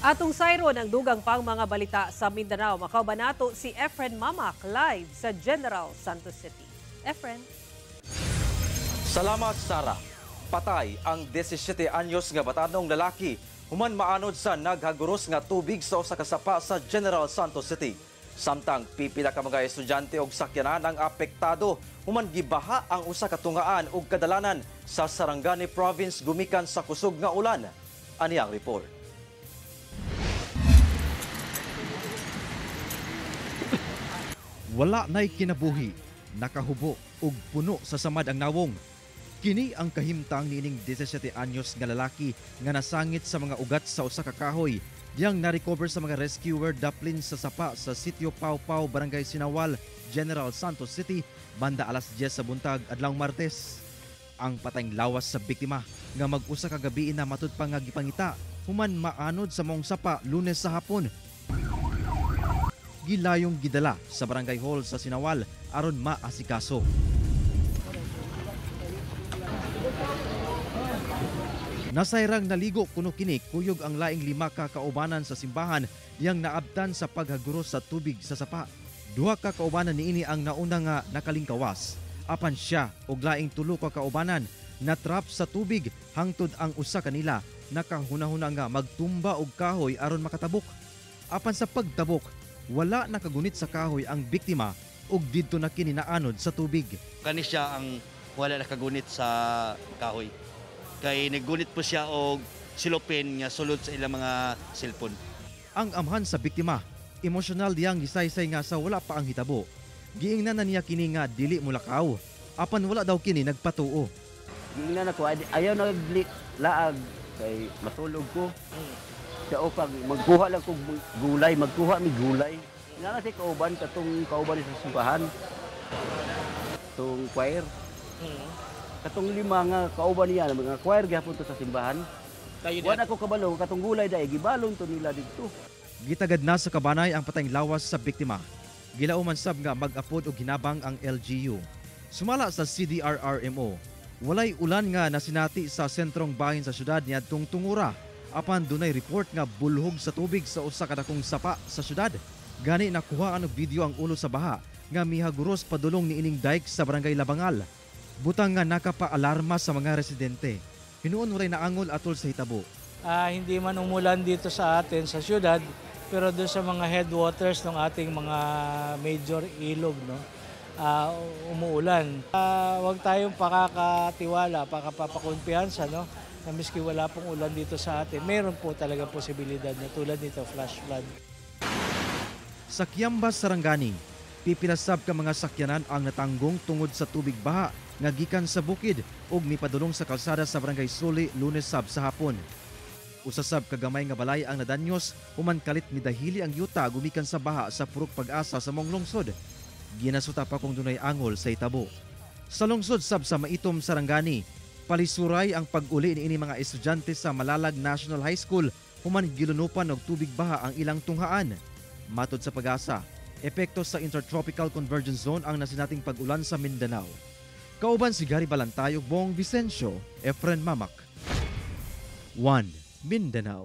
Atong sayron ang dugang pang mga balita sa Mindanao. Makauban nato si Efren Mamac live sa General Santos City. Efren. Salamat, Sara. Patay ang 17 anyos nga batanong lalaki human maanod sa naghaguros nga tubig sa usa ka sapa sa General Santos City. Samtang pipila ka mga estudyante og sakyanan ang apektado human gibaha ang usa ka tungaan ug kadalanan sa Sarangani Province gumikan sa kusog nga ulan. Ani ang report. Wala na'y kinabuhi, nakahubo ug puno sa samad ang nawong. Kini ang kahimtang niining 17 anyos nga lalaki nga nasangit sa mga ugat sa usa ka kahoy diyang na-recover sa mga rescuer daplin sa sapa sa Sitio Pau-Pau, Barangay Sinawal, General Santos City, banda alas 10 sa buntag adlawng Martes. Ang patayng lawas sa biktima nga mag-usa ka gabi na matud pa nga gipangita human maanod sa maong sapa Lunes sa hapon, gilayong gidala sa Barangay Hall sa Sinawal aron maasikaso. Nasayrang naligo kuno kini kuyog ang laing 5 ka kaubanan sa simbahan diyang naabtan sa paghaguros sa tubig sa sapa. 2 ka kaubanan niini ang nauna nga nakalingkawas. Apan siya og laing 3 ka kaubanan natrap sa tubig hangtod ang usa kanila nakahuna-huna nga magtumba og kahoy aron makatabok. Apan sa pagtabok, wala nakagunit sa kahoy ang biktima ug didto na kini naanod sa tubig. Kani siya ang wala nakagunit sa kahoy. Kay naggunit po siya og silupin nga sulod sa ilang mga cellphone. Ang amhan sa biktima, emosyonal diyang gisaysay nga sa wala pa ang hitabo. Giingnan na niya kini nga dili mulakaw. Apan wala daw kini nagpatuo. Giingnan ako, ayaw na laag kay matulog ko. Sa upag magkuha lang kog gulay, magkuha mi gulay. Nga si kauban katong kauban sa simbahan. Tong choir. Katong 5 nga kauban niya mga choir gihapon to sa simbahan. Wala ko kabalo katong gulay dai gibalon to nila didto. Gitagad na sa kabanay ang patayng lawas sa biktima. Gilauman sab nga mag-apod og hinabang ang LGU. Sumala sa CDRRMO, walay ulan nga nasinati sa sentrong bahin sa syudad niadtong tungura. Apan dunay report nga bulhog sa tubig sa usa ka dakong sapa sa syudad. Gani nakuhaan og video ang ulo sa baha nga mihaguros padulong niining dike sa Barangay Labangal. Butang nga nakapaalarma sa mga residente. Hinuon walay naangol atol sa hitabo. Hindi man umulan dito sa atin sa syudad, pero doon sa mga headwaters ng ating mga major ilog, no? Umuulan. Huwag tayong pakakatiwala, pakapapakumpiyansa, no? Na miski wala pong ulan dito sa atin, meron po talaga posibilidad na tulad nito, flash flood. Sa Kiamba, Sarangani, pipilasab ka mga sakyanan ang natanggong tungod sa tubig baha nga gikan sa bukid ug mipadulong sa kalsada sa Barangay Suli Lunes sab sa hapon. Usasab kagamay nga balay ang nadanyos human kalit midahili ang yuta gumikan sa baha sa Purok Pag-asa sa mong lungsod. Ginasuta pa kung dunay angol sa itabo. Sa lungsod sab sa Maitom, Sarangani, palisuray ang pag-uli niini mga estudyante sa Malalag National High School human gilunupan og tubig baha ang ilang tunghaan. Matod sa Pag-asa, epekto sa Intertropical Convergence Zone ang nasinating pag-ulan sa Mindanao. Kauban si Gary Balantay ug Bong Vicencio, Efren Mamac. 1 Mindanao.